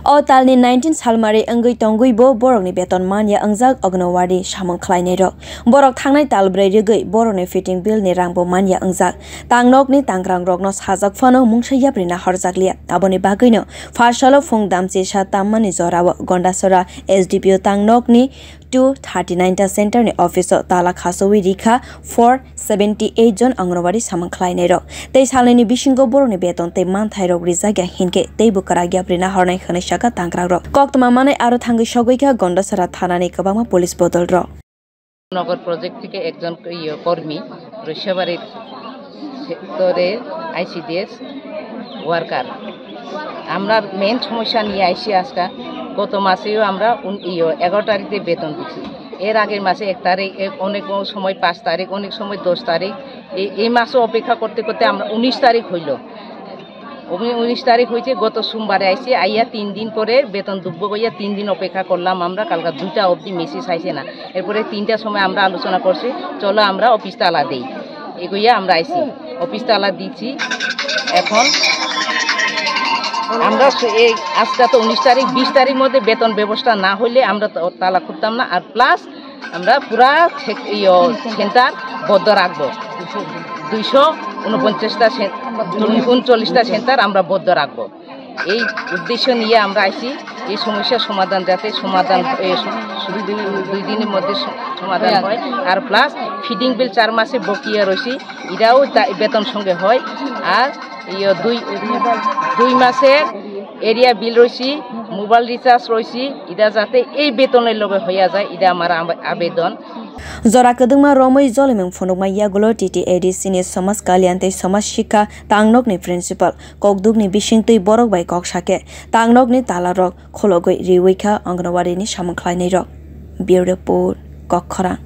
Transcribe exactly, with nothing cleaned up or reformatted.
O talni nineteen salmari wngwi tongwibo borokni beton manya wngjak Anganwadi samung khlainairok. Borok thangnai tal brwi rwgwi borokni fitting bill ni rangbo manya wngjak. Tangnokni tangrangrokno sajak phano mungsa yaprina horjakliya. Aboni bagwino pharsalo phung damchisa tammani jorao Gondasora S D P O tangnokni two thirty nine ta center ni office o tala khasawi rikha four seventy eight jon Anganwadi samung khlainairok. Tei salnini bisingo borokni beton tei manthairok rijak ya hinkhe teibo kwrak yaprina hornai hwnwi saka tangrangrok. Koktwma manwi aro thangwi sogwi kha Gondasora thanani kwbangma police bodolrok. নগর প্রজেক্ট থেকে একজন, ইয়ে, কর্মী, রৈশাবাড়ির সেক্টরের ICDS worker. আমরা মেইন সমস্যা নিয়ে আইসি আজকে। গত মাসেও আমরা উন-, ইয়ে, এগারো তারিখে বেতন দিছি। এর আগের মাসে এক তারিখ, এক, অনেক সময় পাঁচ তারিখ, অনেক সময় দশ তারিখ। এই, এই মাসও অপেক্ষা করতে করতে আমরা উনিশ তারিখ হইল। উনি উনিশ তারিখ হয়েছে, গত সোমবারে আইসি, আইয়া তিন দিন পরে বেতন দুব্ব কইয়া তিন দিন অপেক্ষা করলাম আমরা। কালকা দুইটা অবধি মেসেজ আইসে না। এরপরে তিনটার সময় আমরা আলোচনা করছি, চলো আমরা অফিস তালা দেই। এগোইয়া আমরা আইসি, অফিস তালা দিচ্ছি। এখন আমরা স-, এই আজকে তো উনিশ তারিখ, বিশ তারিখ মধ্যে বেতন ব্যবস্থা না হইলে আমরা তো তালা খুলতাম না। আর প্লাস আমরা পুরা সেক-, ইয়ো, সেন্টার বন্ধ রাখবো। দুইশো ঊনপঞ্চাশটা সে-, উনচল্লিশটা সেন্টার আমরা বন্ধ রাখবো। এই উদ্দেশ্য নিয়ে আমরা আইছি, এই সমস্যার সমাধান যাতে সমাধান, এ, সু-, সু-, দুই দিনের মধ্যে স-, সমাধান হয়। আর প্লাস ফিডিং বিল চার মাসে বকিয়া রয়েছে, এটাও তা-, বেতন সঙ্গে হয়। আর ইয়ে দুই, দুই মাসের এরিয়া বিল রয়েছে, মোবাইল রিচার্জ রয়েছে, এটা যাতে এই বেতনের লগে হইয়া যায়, এটা আমার আবে-, আবেদন। Jora kwdwkma romwi jolimung phunukma yagulo T T A D C ni Somaj Kalyan tei Somaj Sikha tangnokni principal kokdukni bisingtwi borok bai kok sakhe tangnokni talarok khologwi riwi kha Anganwadi ni samung khlainairok. Bureau Report, Kokkhorang.